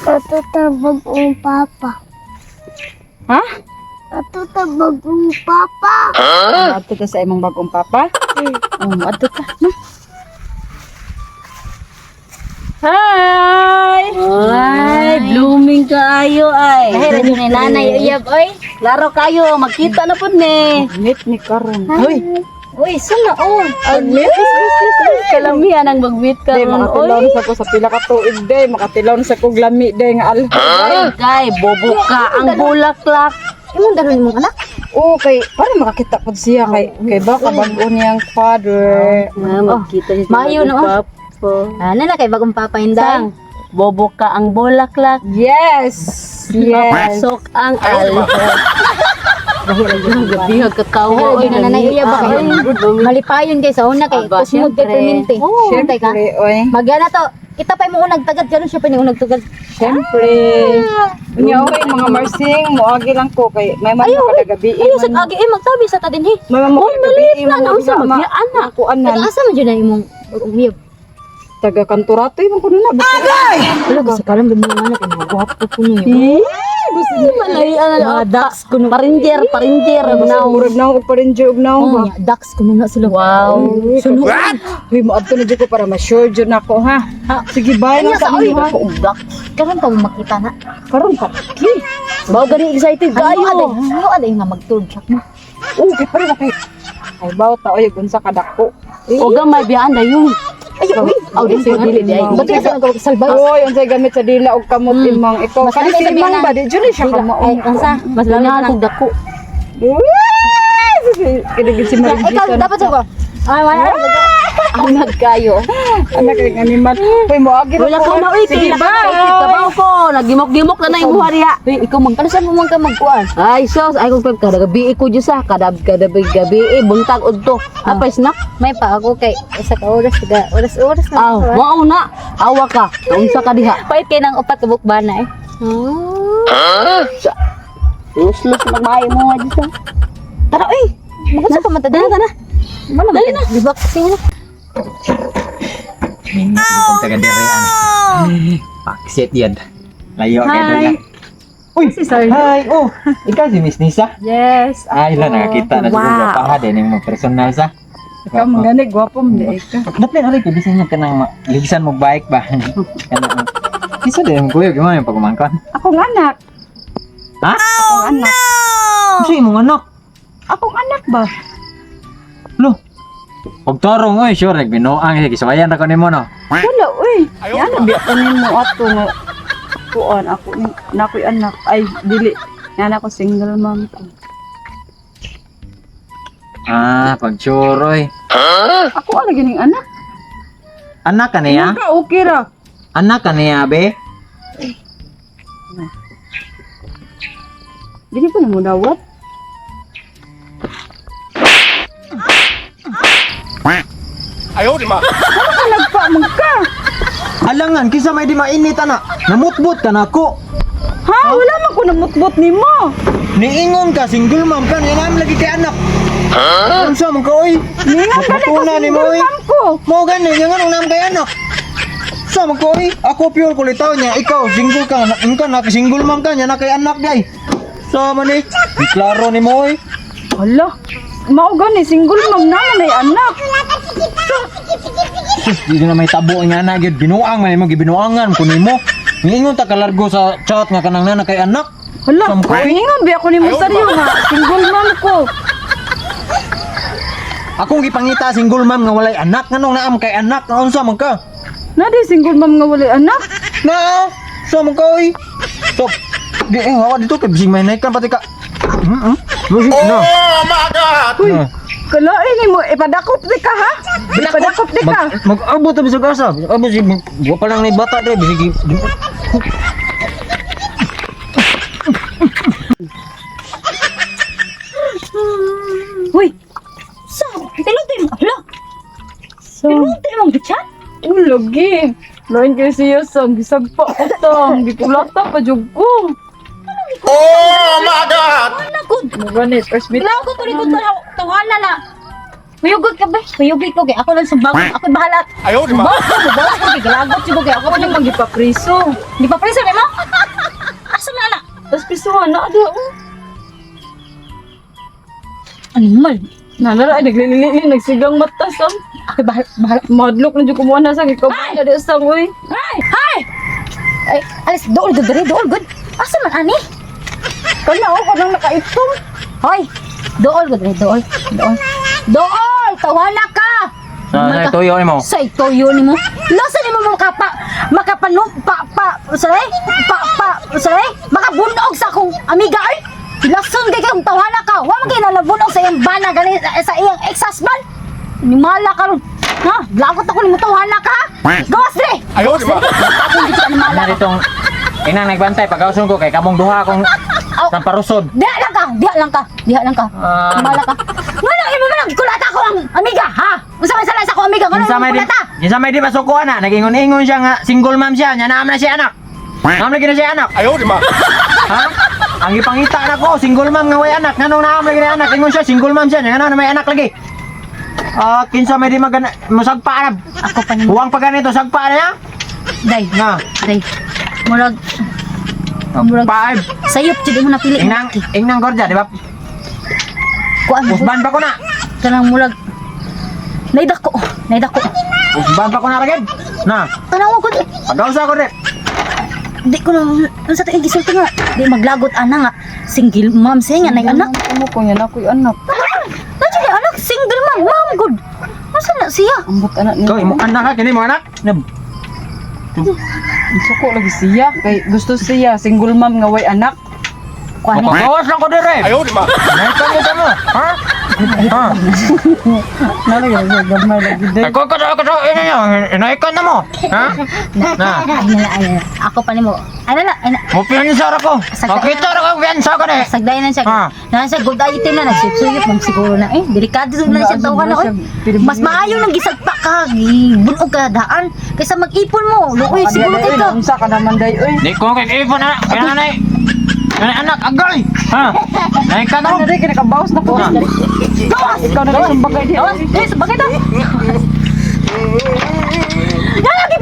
Natutabag ang papa. Ha? Natutabag ang papa. Adto ka sa imong bagong papa? Oh, adto ka. No? Hi! Ay, blooming kaayo ay. Dahil ni nanay uyab oy. Klaro kayo, magkita na pud ni. Meet ni karon. Uy, Uy, suna oh. meet. Kalamihan ang mag-meet Day, karon makatilaw oy. na sa ko sa pila ka tuig day, makatilaw na sa kog lami day nga al. Kay bobo ka ang bulaklak. Imong dalon imong anak. Oh, kay para makakita pud siya kay kay baka bag-o niyang father. Ah, magkita siya sa Maayo bagong na, oh. papa. Ano na kay bagong papa Sang, inday. bobo ka ang bulaklak. Yes. Yes. Pasok ang alhot. Gabi kakawa Dahil na nanay uyab ba kayo? Malipayon kay sa una kay Aba, kusmod kay syempre. perminti. Oo. Syempre ka. Siyempre, oy. Magyana to. Kita pa mo unag tagad karon siya pa ni unag tagad. Siyempre. Unya oy, mga marsing, moagi lang ko kay may man mo kada gabi. Ayo sa agi eh magtabi sa ta dinhi. May man mo Oy, maliit na, naunsa magyaan na. Kuanan. Taga asa man jud na imong bagong uyab? Taga kanturato man kuno na. Agay! Wala ba sa kalam mo man kay mga gwapo ko niyo. Malay ang Mga ducks kuno. Parinjer, parinjer. Now, murag na og parinjer og Oh, naw ba. nya, ducks kuno na sila. Wow. Suno. Uy, moadto na jud ko para ma-sure jud nako ha. Sige, bye Anya lang sa sa oy. inyo ha. Karon pa mo makita na. Karon pa. Ki. Bao gani excited Ano kayo. aday? Ano aday nga magtulog siya? Oh, kay pare na kay. Ay baw ta oy unsa kadako. O gamay biyaan dayon. Ay, uy. Aw di sa dili di ay. Ba't ka sa salbay? Oy, unsay gamit sa dila og kamot imong ikaw. Mas Kani lami si sa imang biyanan. ba di jud ni siya Dila. Ay, kamao. unsa? Mas ganahan kog dako. Kilig si Maring Ikaw dapat sa ko. Ay, wala. Anad kayo. Anak kay animal. Uy, moagi ra Wala ko na oy Sige, kay bye. Tabaw ko, nagimok-gimok na na imong diha. Uy, ikaw man kano saan mo man ka magkuan? Ay sos, ay kong kada gabi ko jud sa kada kada gabi eh buntag udto. Apay snack. May pa ako kay usa ka oras taga oras-oras na. Aw, mao na. Awa ka. Unsa ka diha? Pait kay nang upat ka bukbana eh. Useless magmaayo mo nga jud sa. Tara oy. Magunsa pa man ta dali Tara. Dali na. Dibak kasi na. Taga dirian. Paksit yan. Layo kay dala. Uy, hi. Oh, ikaw si Miss Nisa. Yes. Ay, la nakakita na siguro wow. Pa din mo personal sa. Ikaw man gani gwapo man di ka. Dapat na rin kay bisan niya kanang ligsan mo bike ba. Kanang Isa din mo kuya gimana yung pagumangkon. Akong anak. Ha? Akong anak. Unsa imong anak? Akong anak ba? Lo. Pagtarong oy, sure nagbinuang sige suwayan ra ko nimo no. Wala uy. Yan ang biya pa nimo ato nga kuan ako ni nakoy anak. Ay dili. Yan ako single mom ko. Ah, pag sure oy. Ako ala gining anak. Anak ka niya? Ka okay ra. Anak ka niya, be? Dili ko nimo dawat. Ayaw di ma. Nagpa man ka. Alangan kisa may di mainit ana. Namutbot ka nako. Ha, wala man ko namutbot nimo. Niingon ka single mom ka niya naman lagi kay anak. Ha? Unsa man ka oy? Ningon ka ko Maputuna nimo single oy. mom ko. Mo gani nga nganong naam kay anak. Sa man ko oy? Ako pure kulitaw niya, ikaw single ka, na, ka na single mom ka niya na kay anak day. Sa man eh, di klaro nimo oy. Hala. Mao gani single mom naman ay anak. Sus, di na may tabo nga na gyud binuang man imo gibinuangan ko nimo. Niingon ta kalargo sa chat nga kanang nana kay anak. Hala, Sam ko, oy. ningon biya ko nimo saryo nga single mom ko. Akong gipangita single mom nga walay anak nganong naam kay anak unsa man ka? Na di single mom nga walay anak. Na, sa man ka oy. So, di eh hawa dito kay bising may naikan pati ka. Mm. Oh my God. Uy, kalain nimo ipadakop di ka ha? Ipadakop di ka. Mag mag-abot ta bisag asa. Abot si wa pa lang ni bata dre bisig. Uy. Sa, tiluti mo. Hala, So, tiluti mong gichat. lagi. Lain kay siya sang gisagpa ko tang gikulata pa jud ko. Ano ko? Mo gani first meet. Wala ko to ko tawala na. Kuyugod ka ba? Kuyugod ko kay ako lang sumbagon. Ako bahala. Ayaw, di ba? Bawas ko, bawas ko kay galagot siguro kay ako Ako nang gipapriso. Di pa prison mo? Asa na na? Tapos prisuhan na ada oh. Animal. Nalala ay naglilili nagsigang mata sam. Ako bahala, bahala. Madlok na jud ko mo na sang ikaw na di sang oy. Hay! Hay! Ay, alis dool gud diri, dool gud. Asa man ani? Kana oh kanang nakaitom. Hoy, dool gud diri, dool, dool. Dool, tawana ka. Sa tuyo nimo. Sa itoyo nimo. Lasa nimo makapa makapanu pa pa say pa pa say makabunog sa akong amiga ay. Lason kay kang tawhana ka. Wa man kay nalabunog sa iyang bana gani sa iyang ex-husband. Nimala ka ron. Ha? Lagot ako nimo tawhana ka. Gawas dire. Ayaw, di ba? Akong dito animala. Ana ditong inang nagbantay pagkauson ko kay kamong duha akong samparusod. Diha lang ka, diha lang ka, diha lang ka. Ah. Animala ka. Ngano imo man ang kulata ko ang amiga, ha? Unsa may sala sa akong amiga? Ngano Kinsa imo may di kulata? kinsa may di masuko ana, nagingon-ingon siya nga single mom siya, nya naam na siya anak. Naam lagi na siya anak. Ayaw, di ba? Ha? Ang ipangita na ko, single mom nga way anak, nganong naam lagi na anak, ingon siya single mom siya, nya ngano na may anak lagi. Ah, kinsa may di magana musagpa na. Ako pa nimo. Huwang pa ganito sagpa na niya. Day, Nga. day. Murag Murag- Paay. sayop jud imo napili. Ingnang ingnang gorja, di ba? Kuan mo. Usban pa ko na. Kanang murag Naidako, naidako. Usban pa ko na ragid. Na, Tanaw ko pagkausa ko rin. di ko na unsa to gisulti nga. Di maglagot ana nga single mom siya nga nay anak. Mo ko nya na ko'y anak. Naa jud anak single mom, mom good. Unsa na siya? Ambot anak niya. Ikaw, imo anak ka, kini mo anak. Nab. Suko lagi siya kay gusto siya single mom nga way anak. Kuan ni. Pagawas lang ko dire. Ayaw, di ba? Naikon mo ka mo. Ha? Ha? Nalagi lagi gamay lagi day. Ikaw ka sa ka ina niya, inaikon na mo. Ha? Na. Ay na, ay na. Ako pa nimo. Ay na, ay na. Mo piyansa ra ko. Makita ra ko piyansa ko ni. Sagdayan na siya. Ah. Na siya good item na nagsuyop mong siguro na eh. Delikado na siya tawagan na oy. Mas maayo nang gisagpa ka, gibunog ka daan kaysa mag-ipon mo. Luoy siguro kay ka. Unsa ka naman day oy. Di ko kay ipon na. Kaya na Kaya anak agay. Ha? Naikon mo. Ano day kinakabawas na ko. Gawas! Ikaw na lang bagay di. Eh, sabagay ta. Yan lagi.